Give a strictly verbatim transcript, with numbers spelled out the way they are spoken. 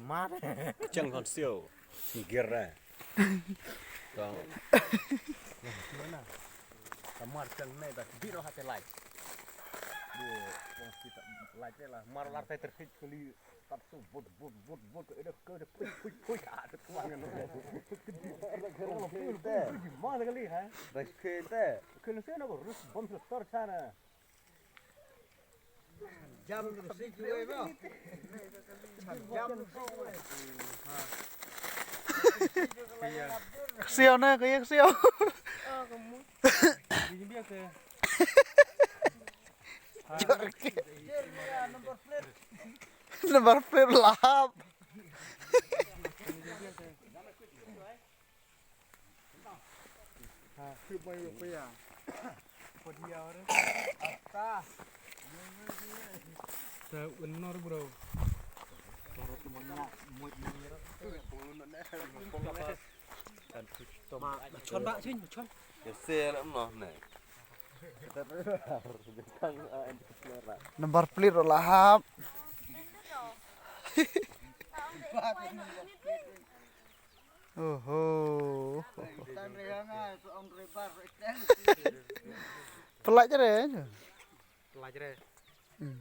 Mar. Chang kon siu. Ger ra. Tong. Mana? Kamar chang ne da biro hate lai. Bu, bong kita lai te la. Mar lar te terhit kali. Tat su but but but but ke ede ke ede pui pui pui. Ada tuang. Mana kali ha? Dah kita. Kalau saya nak rus bom setor sana. Ksiau na, kaya ksiau. Number plate lahap. Number plate ruh lahap. Oho. Pelat je deh. Pelat je deh. Hmm.